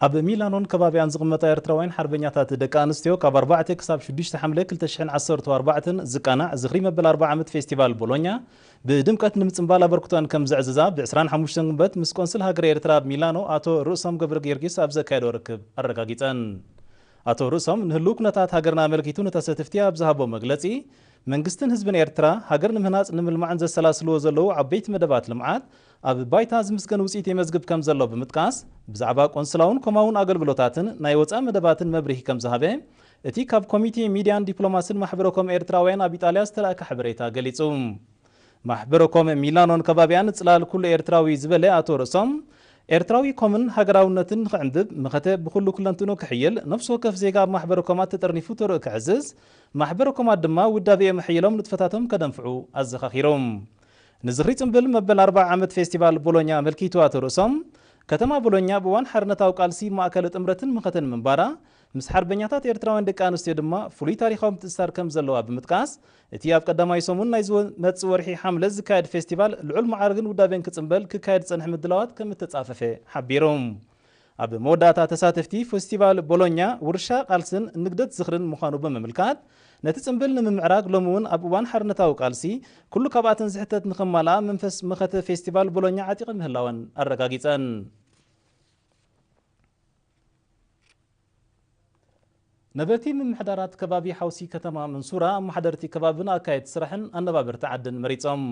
ኣብ ሚላኖን ከባቢያን ዝቕመጣ ኤርትራውያን ሓርበኛታት ደቂ ኣንስትዮ ካብ ኣርባዕተ ክሳብ ሽዱሽተ ሓምለ ክልተ ሽሕን ዓሰርተ ኣርባዕተን ዝቃናዕ ዝኽሪ መበል ኣርብዓ ዓመት ፌስቲቫል ቦሎኛ ብድምቀት ንምጽንባል ኣበርክቶን ከም ዘዕዝዛ ብ ዕስራን ሓሙሽተን ግንቦት ምስ ቆንስል ሃገረ ኤርትራ ኣብ ሚላኖ ኣቶ ርእሶም ገብረ ጊዮርጊስ ኣብ ዘካየዶ ርክብ ኣረጋጊጸን። ኣቶ ርእሶም ንህልው ኩነታት ሃገርና ኣመልኪቱ ንተሳተፍቲ ኣብ ዝሃቦ መግለጺ፣ መንግስትን ህዝብን ኤርትራ ሃገር ንምህናጽ ንምልማዕን ዘሰላስልዎ ዘለዉ ዓበይቲ መደባት ልምዓት ኣብ ባይታ ዝምስገን ውጽኢት የመዝግብ ከም ዘሎ ብምጥቃስ፣ ብዛዕባ ቆንስላውን ኮማውን ኣገልግሎታትን ናይ ወጻኢ መደባትን መብርሂ ከም ዝሃበ እቲ ካብ ኮሚቴ ሚድያን ዲፕሎማስን ማሕበረ ኮም ኤርትራውያን ኣብ ኢጣልያ ዝተላእከ ሓበሬታ ገሊጹ። ማሕበረ ኮም ሚላኖን ከባቢያን ጽላል ኩሉ ኤርትራዊ ዝበለ ኣቶ ርእሶም፣ ኤርትራዊ ኮምን ሃገራውነትን ንኽዕንብብ፣ መኸተ ብኹሉ ኩለንትኑ ክሕይል፣ ነፍሲ ወከፍ ዜጋ ኣብ ማሕበረ ኮማት ተጠርኒፉ ተርእዮ ከዕዝዝ፣ ማሕበረ ኮማት ድማ ውዳቤኦም ኣሕይሎም ንጥፈታቶም ከደንፍዑ ኣዘኻኺሩ። ንዝኽሪ ጽምብል መበል ኣርብዓ ዓመት ፌስቲቫል ቦሎኛ ኣመልኪቱ ኣቶ ርእሶም፣ ከተማ ቦሎኛ ብእዋን ሓርነታዊ ቃልሲ ማእከለ ጥምረትን መኸተን ምንባራ፣ ምስ ሓርበኛታት ኤርትራውያን ደቂ ኣንስትዮ ድማ ፍሉይ ታሪኻዊ ምትእስሳር ከም ዘለዋ ብምጥቃስ፣ እቲ ኣብ ቀዳማይ ሰሙን ናይ ዝመጽእ ወርሒ ሓምለ ዝካየድ ፌስቲቫል ልዑል መዓርግን ውዳቤን ክጽምበል ክካየድ ዝጸንሐ ምድላዋት ከም እተጻፈፈ ሓቢሩ። ኣብ መወዳእታ ተሳተፍቲ ፌስቲቫል ቦሎኛ ውርሻ ቃልስን ንግደት ዝኽርን ምዃኑ ብምምልካት፣ ነቲ ጽምብል ንምምዕራግ ሎሚ እውን ኣብ እዋን ሓርነታዊ ቃልሲ ኩሉ ካብኣተን ዝሕተት ንኸማልኣ መንፈስ መኸተ ፌስቲቫል ቦሎኛ ዓጢቐ ምህላወን ኣረጋጊጸን። ነበርቲ ምምሕዳራት ከባቢ ሓውሲ ከተማ መንሱራ ኣመሓደርቲ ከባብን ኣካየድቲ ስራሕን ኣነባበርቲ ዓድን መሪጾም።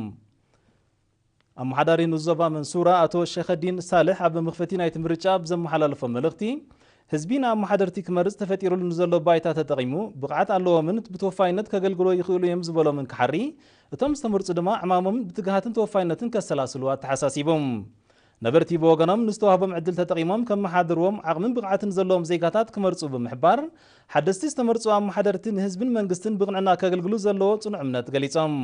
ኣመሓዳሪ ንዞባ መንሱራ ኣቶ ሸኸዲን ሳልሕ ኣብ መኽፈቲ ናይቲ ምርጫ ኣብ ዘመሓላለፎ መልእኽቲ፣ ህዝቢ ንኣመሓደርቲ ክመርጽ ተፈጢሩሉ ንዘሎ ባይታ ተጠቒሙ ብቕዓት ኣለዎምን ብተወፋይነት ከገልግሎ ይኽእሉ እዮም ዝበሎምን ክሓሪ፣ እቶም ዝተመርጹ ድማ ዕማሞም ብትግሃትን ተወፋይነትን ከሰላስሉ ኣተሓሳሲቡ። ነበርቲ ብወገኖም ንዝተዋህቦም ዕድል ተጠቒሞም ከመሓድርዎም ዓቕምን ብቕዓትን ዘለዎም ዜጋታት ክመርጹ ብምሕባር፣ ሓደስቲ ዝተመርጹ ኣመሓደርቲ ንህዝብን መንግስትን ብቕንዕና ከገልግሉ ዘለዎ ጽኑዕ እምነት ገሊጾም።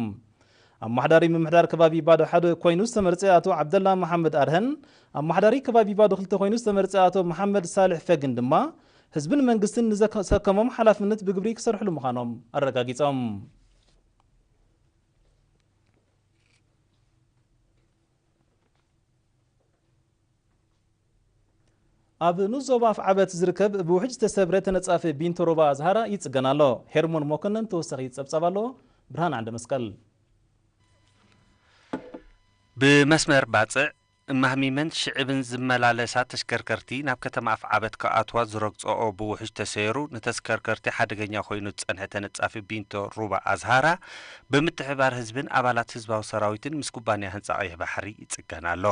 ኣመሓዳሪ ምምሕዳር ከባቢ ባዶ ሓደ ኮይኑ ዝተመርጸ ኣቶ ዓብደላ መሓመድ ኣድሀን፣ ኣመሓዳሪ ከባቢ ባዶ ክልተ ኮይኑ ዝተመርጸ ኣቶ መሓመድ ሳልሕ ፈግን ድማ፣ ህዝብን መንግስትን ንዘሰከሞም ሓላፍነት ብግብሪ ክሰርሕሉ ምዃኖም ኣረጋጊጾም። ኣብ ንኡስ ዞባ ኣፍዓበት ዝርከብ ብውሕጅ ዝተሰብረ ተነጻፊ ቢንቶ ሩባ ኣዝሃራ ይጽገን ኣሎ። ሄርሞን መኮነን ተወሳኺ ጸብጻብ ኣለዎ። ብርሃን ዓንደ መስቀል። ብመስመር ባጽዕ እማህሚመን ሽዕብን ዝመላለሳ ተሽከርከርቲ ናብ ከተማ ኣፍዓበት ክኣትዋ ዝረግጽኦ ብውሕጅ ተሰይሩ ንተሽከርከርቲ ሓደገኛ ኮይኑ ዝጸንሐ ተነጻፊ ቢንቶ ሩባ ኣዝሃራ ብምትሕብባር ህዝብን ኣባላት ህዝባዊ ሰራዊትን ምስ ኩባንያ ህንጻ ቀይሕ ባሕሪ ይጽገን ኣሎ።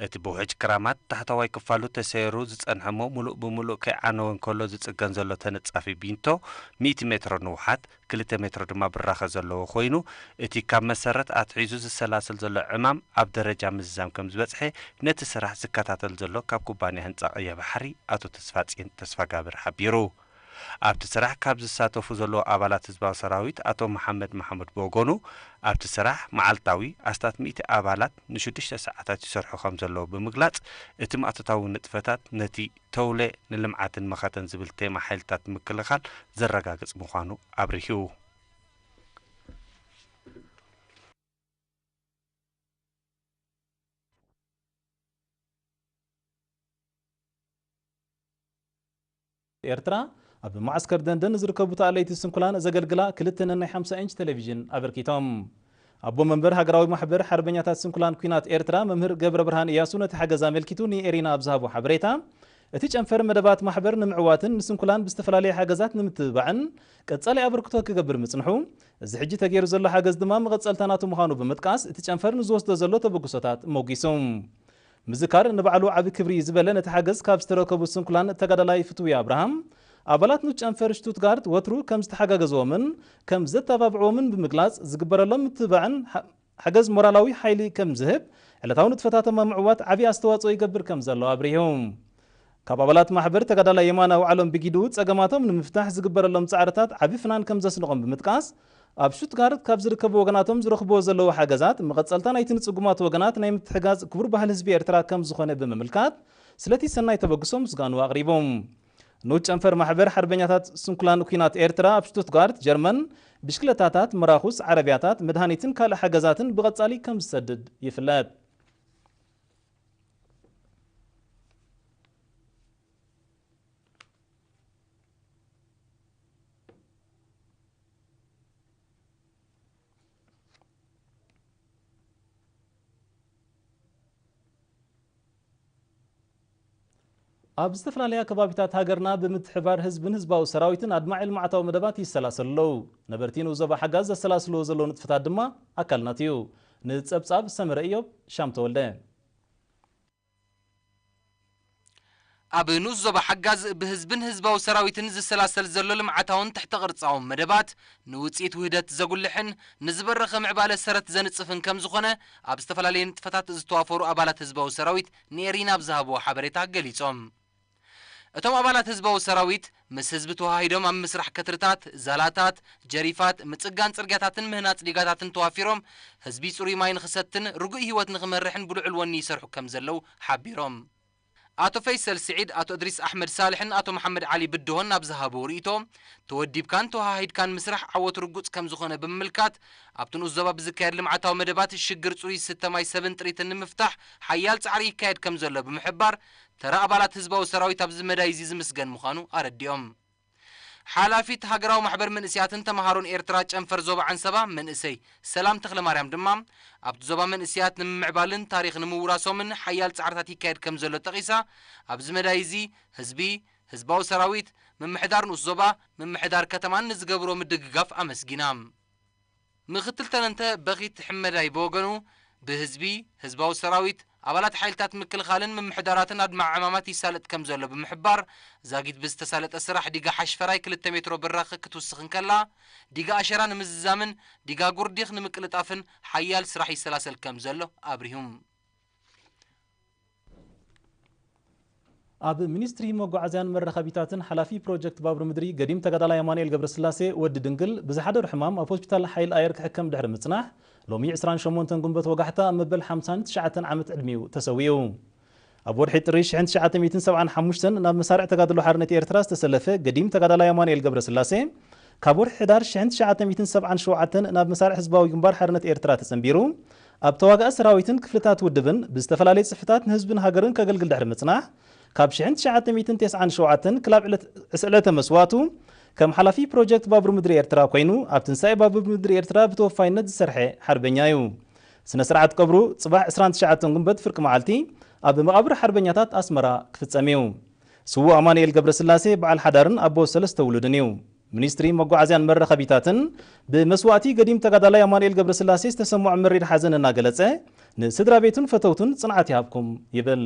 እቲ ብውሕጅ ክራማት ታሕተዋይ ክፋሉ ተሰይሩ ዝጸንሐ እሞ ምሉእ ብምሉእ ከይዓነወ እንከሎ ዝጽገን ዘሎ ተነጻፊ ቢንቶ ሚእቲ ሜትሮ ንውሓት፣ ክልተ ሜትሮ ድማ ብራኸ ዘለዎ ኮይኑ፣ እቲ ካብ መሰረት ኣትሒዙ ዝሰላሰል ዘሎ ዕማም ኣብ ደረጃ ምዝዛም ከም ዝበጽሐ ነቲ ስራሕ ዝከታተል ዘሎ ካብ ኩባንያ ህንጻ ቀይሕ ባሕሪ ኣቶ ተስፋጽዮን ተስፋጋብር ሓቢሩ። ኣብቲ ስራሕ ካብ ዝሳተፉ ዘለዉ ኣባላት ህዝባዊ ሰራዊት ኣቶ መሓመድ መሓመድ ብወገኑ፣ ኣብቲ ስራሕ መዓልታዊ ኣስታት ሚእቲ ኣባላት ንሽዱሽተ ሰዓታት ይሰርሑ ከም ዘለዉ ብምግላጽ፣ እቲ ማእቶታዊ ንጥፈታት ነቲ ተውለ ንልምዓትን መኸተን ዝብል ቴማ ሓይልታት ምክልኻል ዘረጋግጽ ምዃኑ ኣብሪሁ። ኤርትራ ኣብ መዓስከር ደንደን ዝርከቡ ተኣለይቲ ስንኩላን ዘገልግላ ክልተ ነናይ ሓምሳ ኢንች ቴሌቪዥን ኣበርኪቶም። ኣቦ መንበር ሃገራዊ ማሕበር ሓርበኛታት ስንኩላን ኲናት ኤርትራ መምህር ገብረ ብርሃን እያሱ ነቲ ሓገዝ ኣመልኪቱ ንኤሪና ኣብ ዝሃቦ ሓበሬታ፣ እቲ ጨንፈር መደባት ማሕበር ንምዕዋትን ንስንኩላን ብዝተፈላለየ ሓገዛት ንምትብባዕን ቀጻሊ ኣበርክቶ ክገብር ምጽንሑ፣ እዚ ሕጂ ተገይሩ ዘሎ ሓገዝ ድማ መቐጸልታ ናቱ ምዃኑ ብምጥቃስ፣ እቲ ጨንፈር ንዝወስዶ ዘሎ ተበግሶታት ሞጒሱ። ምዝካር ንባዕሉ ዓቢ ክብሪ እዩ ዝበለ ነቲ ሓገዝ ካብ ዝተረከቡ ስንኩላን ተጋዳላይ ፍትዊ ኣብርሃም፣ ኣባላት ንኡስ ጨንፈር ሽቱትጋርት ወትሩ ከም ዝተሓጋገዝዎምን ከም ዘተባብዕዎምን ብምግላጽ፣ ዝግበረሎም ምትብባዕን ሓ-፣ ሓገዝ ሞራላዊ ሓይሊ ከም ዝህብ፣ ዕለታዊ ንጥፈታቶም ኣብ ምዕዋት ዓቢ ኣስተዋጽኦ ይገብር ከም ዘሎ ኣብሪሁ። ካብ ኣባላት ማሕበር ተጋዳላይ የማነ ኣውዓሎም ብጊድኡ፣ ጸገማቶም ንምፍታሕ ዝግበረሎም ጻዕርታት ዓቢ ፍናን ከም ዘስንቖም ብምጥቃስ፣ ኣብ ሽቱትጋርት ካብ ዝርከቡ ወገናቶም ዝረኽብዎ ዘለዉ ሓገዛት፣ መቐጸልታ ናይቲ ንጽጉማት ወገናት ናይ ምትሕጋዝ ክቡር ባህሊ ህዝቢ ኤርትራ ከም ዝኾነ ብምምልካት፣ ስለቲ ሰናይ ተበግሶ ምስጋኑ ኣቕሪቡ። ንኡስ ጨንፈር ማሕበር ሓርበኛታት ስንኩላን ኲናት ኤርትራ ኣብ ሽቱትጋርት፣ ጀርመን፣ ብሽክለታታት፣ መራኹስ፣ ዓረብያታት፣ መድሃኒትን ካልእ ሓገዛትን ብቐጻሊ ከም ዝሰድድ ይፍለጥ። ኣብ ዝተፈላለያ ከባቢታት ሃገርና ብምትሕባር ህዝብን ህዝባዊ ሰራዊትን ኣድማዒ ልምዓታዊ መደባት ይሰላሰሉ ኣለዉ። ነበርቲ ንኡስ ዞባ ሓጋዝ ዘሰላስልዎ ዘለዉ ንጥፈታት ድማ ኣካል ናት'ዩ። ንጸብጻብ ሰመረ እዮብ፣ ሻም ተወልደ። ኣብ ንኡስ ዞባ ሓጋዝ ብህዝብን ህዝባዊ ሰራዊትን ዝሰላሰል ዘሎ ልምዓታውን ትሕተ ቅርጻውን መደባት ንውጽኢት ውህደት ዘጉልሕን ንዝበረኸ ምዕባለ ሰረት ዘንጽፍን ከም ዝኾነ ኣብ ዝተፈላለየ ንጥፈታት ዝተዋፈሩ ኣባላት ህዝባዊ ሰራዊት ንኤሪና ኣብ ዝሃብዎ ሓበሬታ ገሊጾም። እቶም ኣባላት ህዝባዊ ሰራዊት ምስ ህዝቢ ተዋሃሂዶም ኣብ ምስራሕ ከትርታት፣ ዛላታት፣ ጀሪፋት፣ ምጽጋን ጽርግያታትን ምህናጽ ዲጋታትን ተዋፊሮም ህዝቢ ጽሩይ ማይ ንኽሰትን ርጉእ ህይወት ንኽመርሕን ብልዑል ወኒ ይሰርሑ ከም ዘለዉ ሓቢሮም። ኣቶ ፈይሰል ስዒድ፣ ኣቶ እድሪስ ኣሕመድ ሳልሕን ኣቶ መሓመድ ዓሊ ብድሆን ናብ ዝሃብዎ ርእይቶ፣ ተወዲብካን ተወሃሂድካን ምስራሕ ዓወት ርጉጽ ከም ዝኾነ ብምምልካት፣ ኣብቲ ንኡስ ዞባ ብዝካየድ ልምዓታዊ መደባት ሽግር ጽሩይ ዝስተ ማይ ሰብን ጥሪትን ንምፍታሕ ሓያል ጻዕሪ ይካየድ ከም ዘሎ ብምሕባር፣ ተራ ኣባላት ህዝባዊ ሰራዊት ኣብዚ መዳይ እዚ ዝምስገን ምዃኑ ኣረዲኦም። ሓላፊት ሃገራዊ ማሕበር መንእሰያትን ተምሃሮን ኤርትራ ጨንፈር ዞባ ዓንሰባ መንእሰይ ሰላም ተኽለማርያም ድማ፣ ኣብቲ ዞባ መንእሰያት ንምምዕባልን ታሪኽ ንምውራሶምን ሓያል ጻዕርታት ይካየድ ከም ዘሎ ጠቒሳ፣ ኣብዚ መዳይ እዚ ህዝቢ፣ ህዝባዊ ሰራዊት፣ ምምሕዳር ንኡስ ዞባ፣ ምምሕዳር ከተማን ንዝገብሮ ምድግጋፍ ኣመስጊና። ምክትል ተነንተ በኺት ሕመዳይ ብወገኑ፣ ብህዝቢ፣ ህዝባዊ ሰራዊት፣ ኣባላት ሓይልታት ምክልኻልን ምምሕዳራትን ኣድማ ዕማማት ይሳለጥ ከም ዘሎ ብምሕባር፣ ዛጊት ብዝተሳለጠ ስራሕ ዲጋ ሓሽፈራይ ክልተ ሜትሮ ብራኸ ክትውስኽ እንከላ፣ ዲጋ ኣሸራ ንምዝዛምን ዲጋ ጉርዲኽ ንምቅልጣፍን ሓያል ስራሕ ይሰላሰል ከም ዘሎ ኣብሪሁም። ኣብ ሚኒስትሪ መጓዓዝያን መራኸቢታትን ሓላፊ ፕሮጀክት ባቡር ምድሪ ገዲም ተጋዳላይ ኣማኑኤል ገብረስላሴ ወዲ ድንግል ብዝሓደሮ ሕማም ኣብ ሆስፒታል ሓይል ኣየር ክሕከም ድሕሪ ምጽናሕ፣ ሎሚ ዕስራን ሸሞንተን ጉንበት ወጋሕታ ኣብ መበል ሓምሳን ትሽዓተን ዓመት ዕድሚኡ ተሰዊኡ። ኣብ ወርሒ ጥሪ ሽሕን ትሽዓተ ሚእትን ሰብዓን ሓሙሽተን ናብ መሳርዕ ተጋድሎ ሓርነት ኤርትራ ዝተሰለፈ ገዲም ተጋዳላይ ኣማኑኤል ገብረስላሴ፣ ካብ ወርሒ ሕዳር ሽሕን ትሽዓተ ሚእትን ሰብዓን ሸውዓተን ናብ መሳርዕ ህዝባዊ ግንባር ሓርነት ኤርትራ ተጸንቢሩ፣ ኣብ ተዋጋኢ ሰራዊትን ክፍልታት ውድብን ብዝተፈላለየ ጽፍታት ንህዝብን ሃገርን ከገልግል ድሕሪ ምጽናሕ፣ ካብ ሽሕን ትሽዓተ ሚእትን ተስዓን ሸውዓተን ክላብ ዕለት፣ ዕስ-፣ ዕለተ መስዋእቱ ከም ሓላፊ ፕሮጀክት ባቡር ምድሪ ኤርትራ ኮይኑ፣ ኣብ ትንሳኤ ባቡር ምድሪ ኤርትራ ብተወፋይነት ዝሰርሐ ሓርበኛ እዩ። ስነ ስርዓት ቀብሩ ጽባሕ ዕስራን ትሽዓተን ጉንበት ፍርቂ መዓልቲ ኣብ መቓብር ሓርበኛታት ኣስመራ ክፍጸም እዩ። ስዉእ ኣማኑኤል ገብረስላሴ በዓል ሓዳርን ኣቦ ሰለስተ ውሉድን እዩ። ሚኒስትሪ መጓዓዝያን መራኸቢታትን ብመስዋእቲ ገዲም ተጋዳላይ ኣማኑኤል ገብረስላሴ ዝተሰምዖ መሪር ሓዘን እናገለጸ፣ ንስድራ ቤቱን ፈተውቱን ጽንዓት ይሃብኩም ይብል።